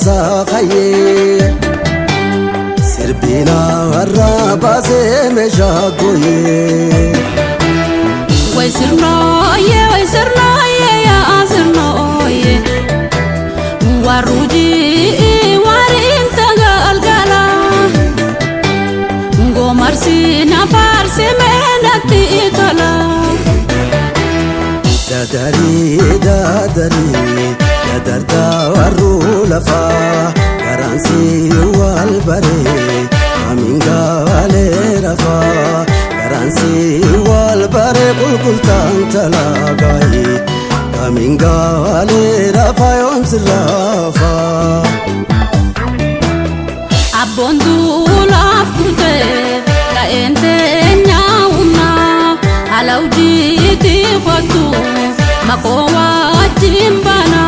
taasaa hayyee sirbina warra baasee meeshaa gooyee. Way sirnooyee, way sirnooyee, yaa sirnooyee, warruujii wariin tagalgala goomarsi na faarsi meenatti tola. Dadarii dadarii dadartaa warruu lafaa garansi wal baree amiin gaalee rafaa garansi wal baree qulqultaan talaagaayee amiin gaalee rafaa yoomsi rafaa. Abboon duulaaf turte ka'een teenyaa humnaa haala hojiitti kottu maqoo wajjin baana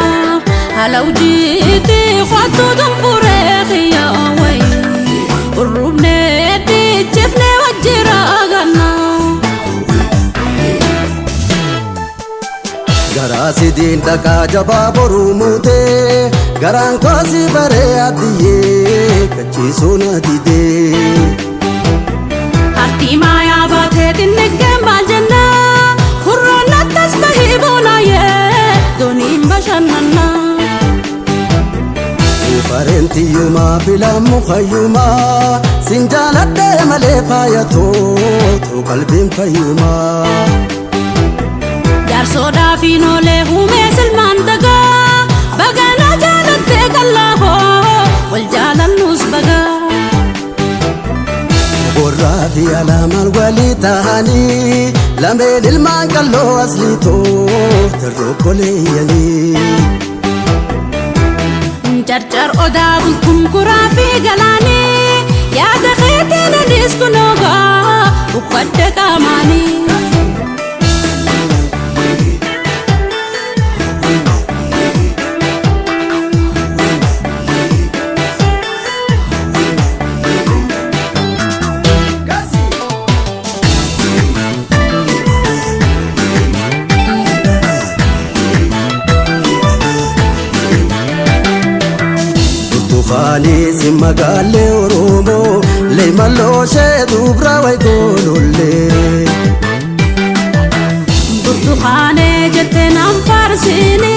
haala hojiitti kottu tumfuree xiyyaa wayi urrubnee dhiichifnee wajjira ganna. Garaa sidiin dhaqaa jabaa boruu muutee garaan koosii baree addiyyee kachiisuu na didee. Hartii maayaa baatee xinnigeen maal jennaa kurroon nattas bahii boonaayyee dooniin bashannanaa. Farentiyumaa filamu hayyumaa sin jaaladhee malee faayatoo too qalbiin fayyumaa. Jaarsoodhaa fi noolee humee silmaan dagaa baganaa jaalattee qallaahoo wal jaalannus bagaa. Borraa fi alaamaan walii ta'anii lameen ilmaan qalloo asliitoo tarroo koleeyyanii. Carcar odaa bultuun kuraa fi galaanii yaada keetiin anis kunoogaa uffadde qaamaanii. Burtukaanii si magaalee Oromoo leemalloo ishee dubra wayi goolollee. Burtukaanee jettee naan faarsiini